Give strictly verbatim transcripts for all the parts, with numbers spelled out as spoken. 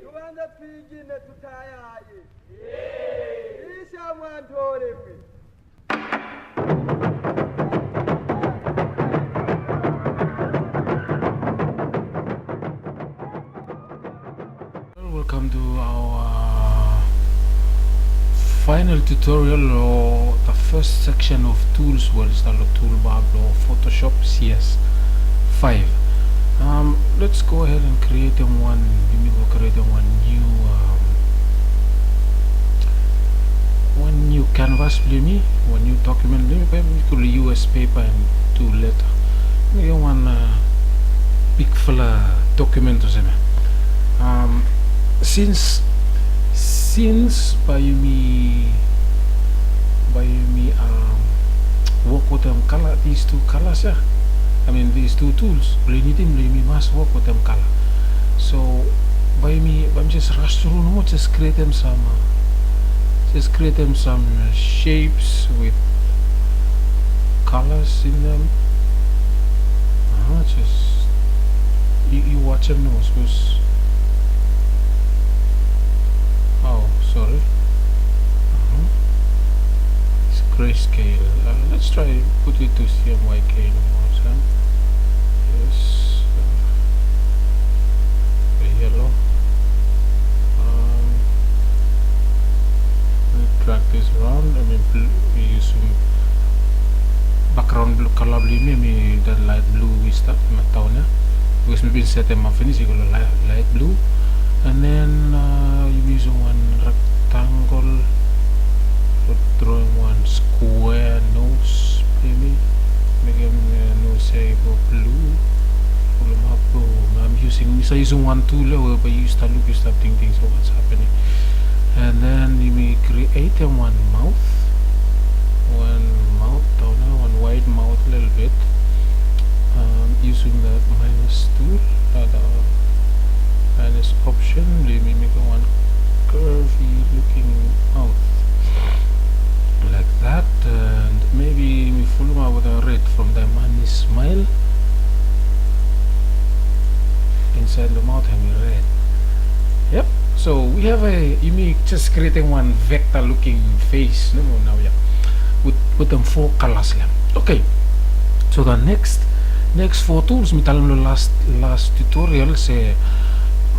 Tubanze twigine tutayaye. Isha mwantoremwe. Welcome to our final tutorial or the first section of tools. Well, it's not a toolbar or Photoshop C S five. Um, let's go ahead and create them one. Let me go create them one new um, one new canvas blong yumi, one new document blong yumi, bae yumi kol U S paper and two letter. Mekem wan uh, bigfala document olsem ia. Um, since since bae yumi bae yumi um, wok wetem kala, these two colors ia. I mean these two tools, blong yumi nidim blong yumi mas wok wetem kala. So bae yumi bae yumi jes rush through nomo, jes createm some uh, jes createm some uh, shapes with colors in them. Uh, jes yu, yu wajem nomo, sapos. Oh, sorry. Uh-huh. It's grayscale. Uh, let's try put it to C M Y K nomo, huh? Yes. Uh, the yellow. Um, we drag this around. I mean, bl- we use some background blue color blong yumi, hemi the light blue we stap hemi daon ia. Because mi bin setem ia finis, i go long light, light blue. And then uh, yumi yusum wan rectangle, draw wan square nose blong yumi. Mekem uh, nose ia i go blue. Fulumap, oh, I'm using, mi save yusum wan tool ia we bae yu stap luk, yu stap tingting se what's happening. And then yumi createm wan mouth. Wan mouth daon ia, wan wide mouth lelebet. Um, yusum the minus tool, uh, the minus option, blong yumi mekem wan curvy looking mouth. Like that, and maybe yumi fulumap wetem red from the man is smile. Inside the mouth hemi red. Yep. So we have a, yumi jes createm wan vector looking face nomo naoia. With, wetem four colors ia. Okay. So the next, next four tools mi talem long last, last tutorial se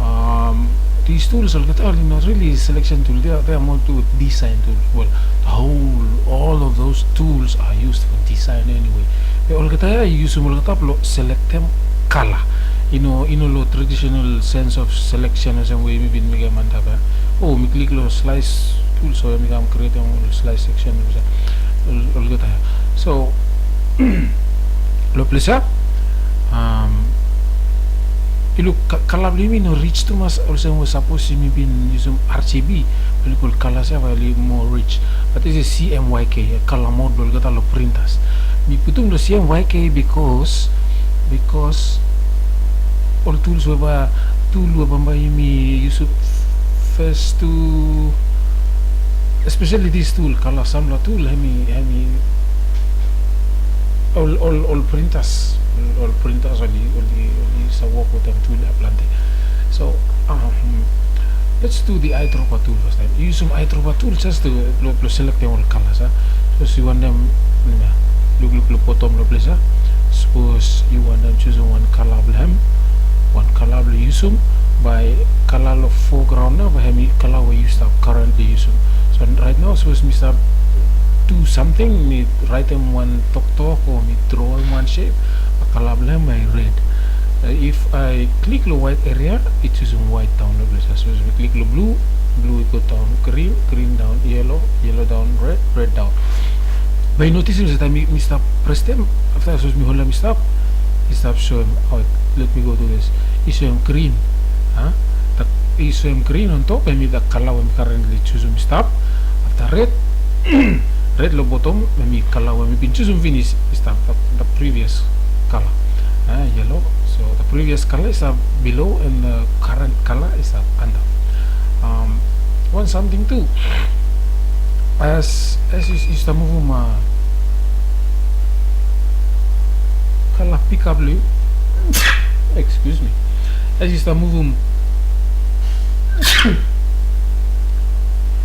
um, these tools olgeta oli not really selection tool, they are, they are more to design tools. Well, the whole, all of those tools are used for design anyway. Be olgeta ia yu yusum olgeta blong selectem color. I no, i no long traditional sense of selection olsem we yumi bin mekem antap ia. Oh, mi klik long slice tool, so mi kam createm ol slice section olsem, ol, olgeta ia. So long ples ia um, yu luk ka-, kala blong yumi no rich tumas olsem we sapos yumi bin yusum R G B, oli go long colors ia bae oli more rich. But this is C M Y K, color mode blong olgeta long printers. Mi putum long C M Y K because, because ol tools we bae, tool we bambae yumi yusum first to, especially this tool, color sampler tool, hemi, hemi ol, ol, ol printers, ol, ol printers oli, oli, oli save wok wetem tool ia plante. So um, let's do the eyedropper tool fastaem. Yu yusum eyedropper tool jes to blong, blong selektem ol colors ia. Sapos yu wantem, lukluk long bottom long ples ia. Sapos yu wantem jusum wan kala blong hem, wan kala blong yusum, bae kala long foreground ia bae hemi kala we yu stap currently yusum. So right now sapos mi stap do samting, mi raetem wan toktok o mi droem wan shape, kala blong hem bae red. Uh, if I klik long white area, i jusum white daon long ples ia. Sapos mi klik long blue, blue i go daon, green, green daon, yellow, yellow daon, red, red daon. Bae yu notisim se taem mi, mi stap presem, afta sapos mi holem i stap, i stap soem, oh, let me go do this. I soem green. Huh? I soem green on top, hemi the kala we mi currently jusum i stap. Afta red, red long bottom, hemi kala we mi bin jusum finis i stap, the, the previous kala. Uh, yellow. So the previous kala i stap below and the current kala i stap antap. Um, wan samting tu. As, as yu, yu stap muvum uh, kala pikap blong yu. Excuse me. As yu stap muvum,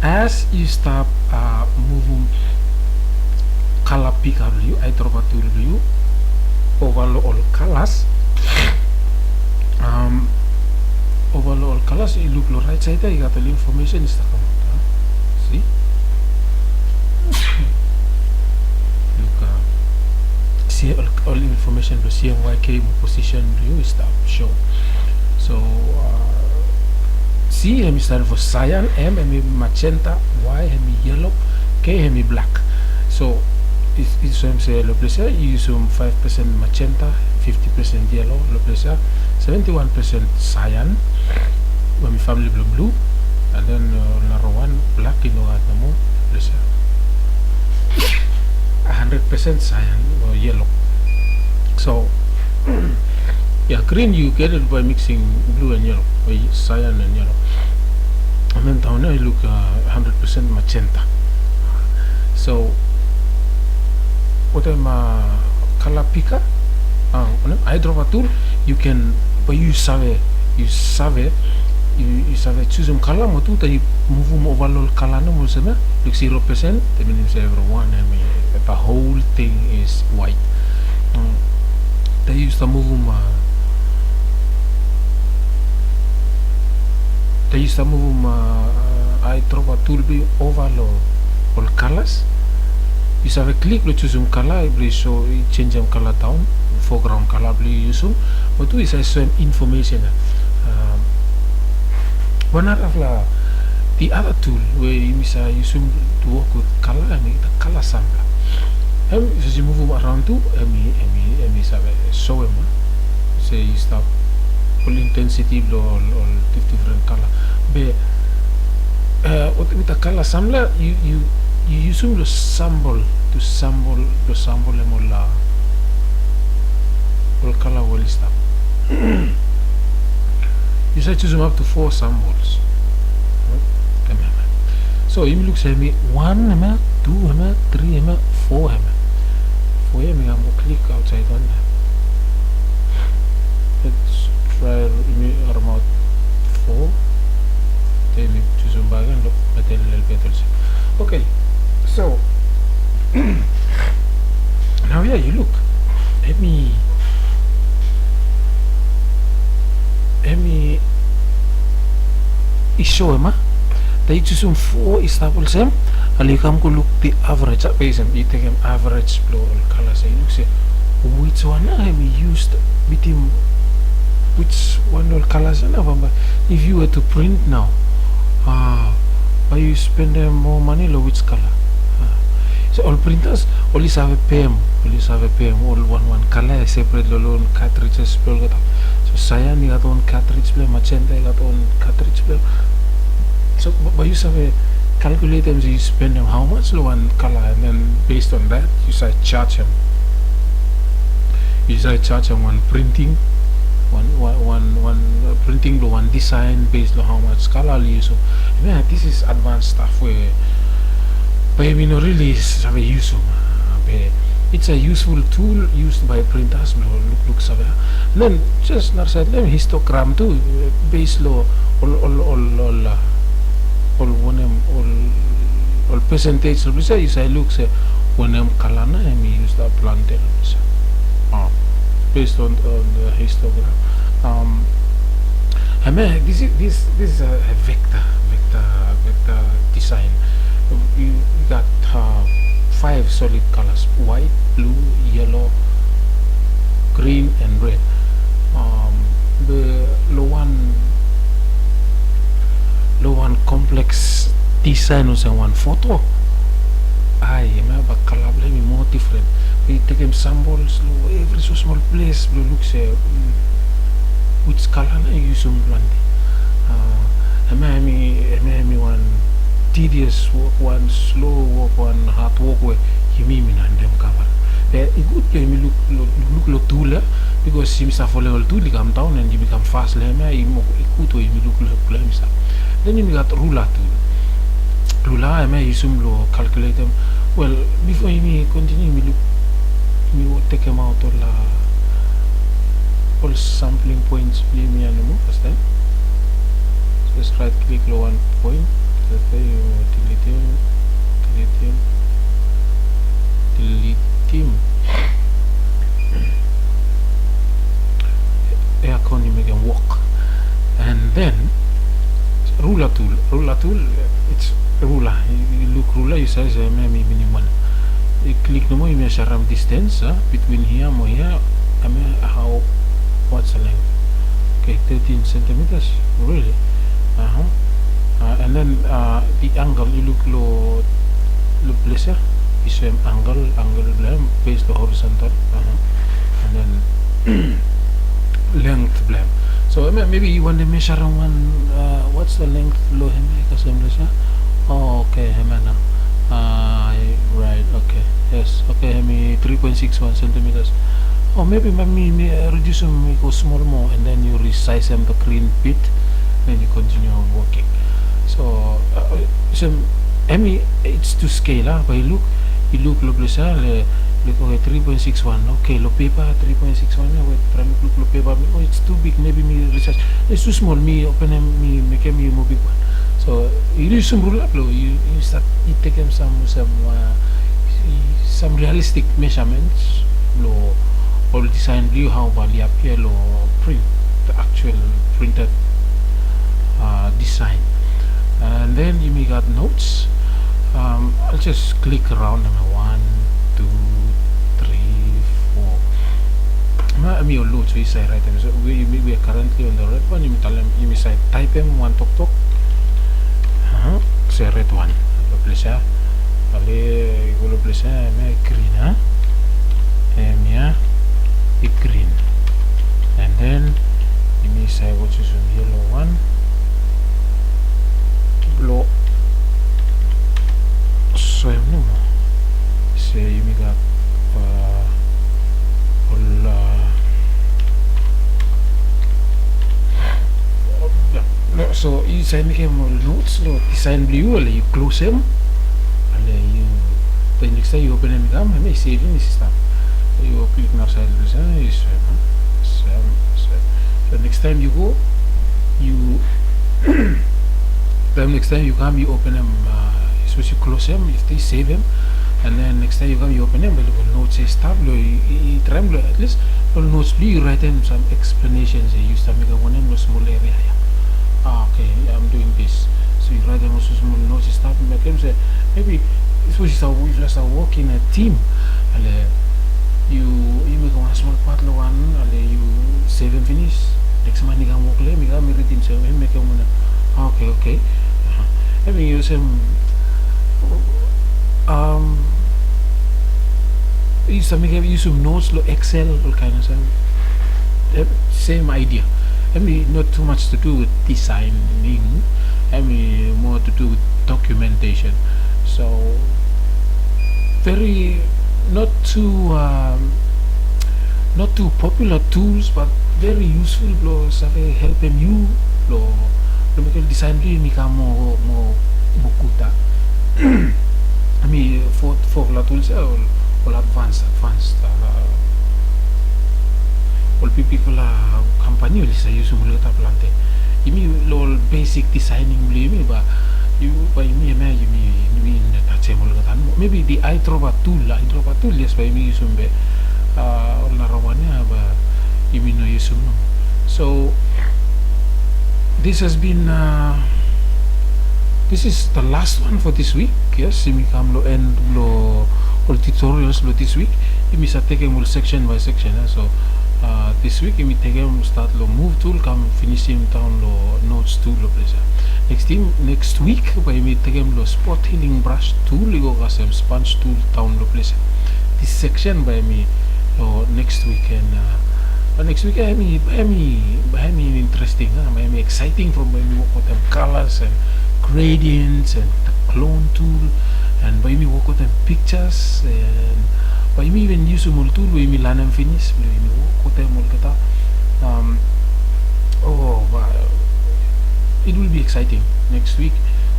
as yu stap, a, muvum kala pika blong yu, eyedropper tool blong yu, ova long ol kalas, ova long ol kalas, yu luk long raet saed ya, i gat ol infomesen i stap kamaot, a? Si? Luk, a, si ol, ol infomesen blong C M Y K mo posisen blong yu i stap sho. So, a, C hemi stan fo cyan, M hemi magenta, Y hemi yelo, K hemi blak. So i, i soem se long ples ya yu yusum faef pesen magenta, fifti pesen yelo long ples ya, seventi wan pesen cyan, we hemi famili blong blu, and then, a, nara wan blak i no gat nomo long ples ya. Handred pesen cyan o yelo. So ya, grin yu get it by mixing blue and yellow, o cyan and yellow. And then daon ya yu luk, a, handred pesen magenta. So wetem, a, kala pika, a, eyedropper tool, yu ken, bae yu save, yu save, yu, yu save jusum kala, mo tu taem yu muvum ova long ol kala nomo olsem ya, luk zero pesen, that means evriwan hemi, the whole thing is white. Taem yu stap muvum, a, taem yu stap muvum, a, eyedropper tool blong yu ova long ol kalas, yu save klik blong jusum kala blong yu so, yu jenisim kala daon, foreground kala blong yu yusum. Mo tu yu save soem infomesen ya. A, wan narafala, the other tool we yumi save yusum to work with kala, hemi the color sampler. Hem, sapos yu muvum araon tu, hemi, hemi, hemi save soem, a, se yu stap, ol intensiti blong ol, ol dif-, difren kala. Be, a, with, with the color sampler, yu, yu, yu yusum long sample, to sample, blong samplem ol, a, ol kala we oli stap. Yu save jusum up to four samples. Hemia. So yumi luk se hemi wan hemia, tu hemia, tri hemia, fo hemia. Fo ya yumi kam go klik aotsaed wan ya. Let's try, yumi haremaot fo. Then yumi jusum bakegen long metel lelebet olsem. Okay. So naoia yu luk, hemi, hemi i soem, a? Taem yu jusum fo i stap olsem, ale yu kam go luk the average, a, basem yu tekem average blong ol kalas ya, yu luk se which one ya hemi used bitim which one long ol kalas ya nao, bambae if you were to print now, a, bae yu spendem moa mane long which kala? So ol printas oli save pem, oli save pem ol wanwan kala ya sepret long ol own cartridges blong olgeta. So cyan i gat own cartridge blong hem, magenta i gat own cartridge blong hem. So bae yu save kalkuletem se yu spendem how much long wan kala, and then based on that yu save jajem. Yu save jajem wan printing, wan, wan, wan, wan printing blong wan design based long how much kala oli yusum. Hemia, this is advanced stuff we bae yumi no really save yusum, a, be it's a useful tool used by printers blong luk, luk save. Then just nara saed long hem histogram tu, based long ol, ol, ol, ol, a, ol wanem, ol, ol percentage long ples ya, yu save luk se wanem kala nao hemi used, a, plante long ples ya. A, based on, on the histogram. Um, hemia, this is, this, this is a, a vector, vector, vector design. Yu gat, a, five solid colors: white, blue, yellow, green and red. Um, be long wan, long wan complex design olsem wan foto, ae hemia bae kala blong hem i moa difren. Be yu tekem samples long evri so smol ples blong luk se, mm, which kala nao yu yusum plante. A, hemia hemi, hemia hemi wan tedious wok, wan slow wok, wan had wok we yumi, yumi no wantem kavarap. Be i gud blong yumi luk, luk, luk long tool ya, bikos yumi stap folem ol tool i kam daon and yumi kam fas long hemia, i moa, i gud we yumi luk long, long hem i stap. Then yumi gat ruler tu. Ruler hemia yu yusum long kalkuletem. Wel, bifo yumi kontiniu, yumi luk, yumi tekemaot ol, a, ol sampling points blong yumi ia nomo fastaem. Just right click long wan point, afta yu deletem, deletem, deletem. Aircon yu mekem wok. And then ruler tool, ruler tool, it's ruler. Yu luk ruler, yu save se hemia mi minim wan. Yu klik nomo, yu mesarim distance between hia mo hia. Hemia hao, what's the length? Okay, thirteen centimeters. Really? Aha. And then the angle, yu luk long ples ia, yu soem angle, angle blong hem based long horizontal. And then length blong hem. So maybe yu wantem mesarim wan, what's the length blong hemia i kasem ples ia? Oh, okay, hemia nao. Right, okay. Yes, okay, hemi three point six one centimeters. O maybe bae mi reducem i go smol moa, and then yu resaesem the green bit, then yu continue working. So hemi, it's to scale, a? Bae yu luk, yu luk long ples ia, like, okay, three point six one. Okay, long pepa three point six one ia, wet, traem lukluk long pepa, oh, it's too big, maybe mi resize. It's too small, mi openem, mi mekem i moa bigwan. So yu yusum ruler blong yu, yu stat, yu tekem sam, sam realistic measurements long ol design blong yu, hao bae oli appear long print, the actual printed design. And then yumi gat notes. I'll just click around hemia, wan, tu, tri, fo. Hemia ol notes we yu save raetem. So we are currently on the red one. Yumi talem, yumi save taepem wan toktok. Aha, se red one. Long ples ia. Ale i go long ples ia, hemia i green, a? Hemia i green. And then yumi save go jusum yellow one blong soem nomo se yumi gat ol, so yu save mekem ol notes long design blong yu, ale yu klosem, ale yu, then next taem yu openem i kam, hemia i sevem i stap. Yu klik narasaed long ples ia, yu soem, soem, soem. So next taem yu go, yu taem next taem yu kam, yu openem, sapos yu klosem, yu sevem, and then next taem yu kam yu openem, bae yu luk ol notes ia i stap, long yu traem long at least ol notes blong yu, yu raetem sam explanation se yu stap mekem wanem long smol area ia. Ah, okay, I'm doing this. So yu raetem olsem smol notes i stap, mekem se maybe sapos yu stap, yu stap wok in a team, ale yu, yu mekem wan smol pat long wan, ale yu sevem finis, next man i kam wok long hem, i kam i ridim se hem mekem wanem. Ah, okay, okay. Hemi olsem, yu save mekem, yusum notes long Excel, ol kaen olsem. Same idea. Hemi not too much to do with designing. Hemi more to do with documentation. So very, not too, um, not too popular tools, but very useful blong save helpem yu blong, blong mekem ol design blong yu i kam moa, moa, moa gud, a? Hemi fo, fofala tools ia, ol, ol advance, advance, a, ol bigbigfala kampani oli save yusum olgeta plante. Yumi long ol basic designing blong yumi, bae yu, bae yumi hemia yumi, yumi no tajem olgeta nomo. Maybe the eyedropper tool, eyedropper tool, yes, bae yumi yusum be, a, ol narawan ia bae yumi no yusum nomo. So this has been, uh, this is the last one for this week. Yes, yumi kam long end blong ol tutorials blong this week. Yumi save tekem ol section by section, a? So, uh, this week yumi tekem stat long move tool, kam finisim daon long notes tool long ples ia. Next time, next week bae yumi tekem long spot healing brush tool i go kasem sponge tool daon long ples ia. This section bae yumi long next week, and, uh, bae next week ia hemi, bae hemi, bae hemi interesting, a? Bae hemi exciting from bae yumi wok wetem colors and gradients and the clone tool, and bae yumi wok wetem pictures, and bae yumi even yusum ol tool we yumi lanem finis blong yumi wok wetem olgeta. Um, oh, bae it will be exciting next week.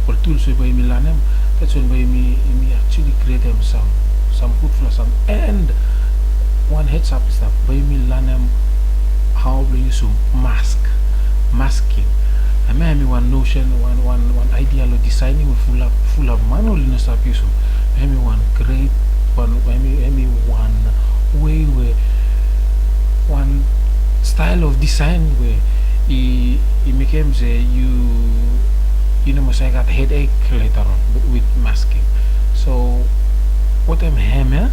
Ol tools we bae yumi lanem, that's when bae yumi, yumi actually createm sam, sam gudfala sam. And wan heads up i stap, bae yumi lanem hao blong yusum mask, masking. Hemia hemi wan notion, wan wan wan idea long designing we fulap fulap man oli no stap yusum. Hemi wan great, wan hemi hemi wan way we wan style of design we i i mekem se yu yu no mas gat headache later on with masking. So wetem hemia,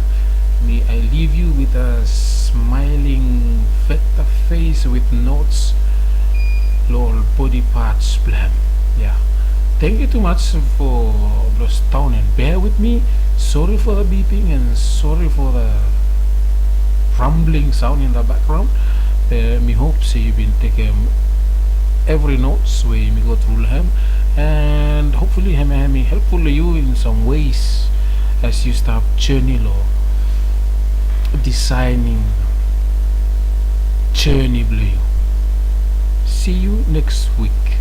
mi I leave you with a smiling vector face with notes long ol body parts blong hem. Yeah. Thank you too much for blong stap and bear with me. Sorry for the beeping and sorry for the rumbling sound in the background. Be mi hope se yu bin tekem evri notes we yumi go tru long hem, and hopefully hemi hemi helpful long yu in some ways as yu stap journey long designing journey blong yu. See you next week.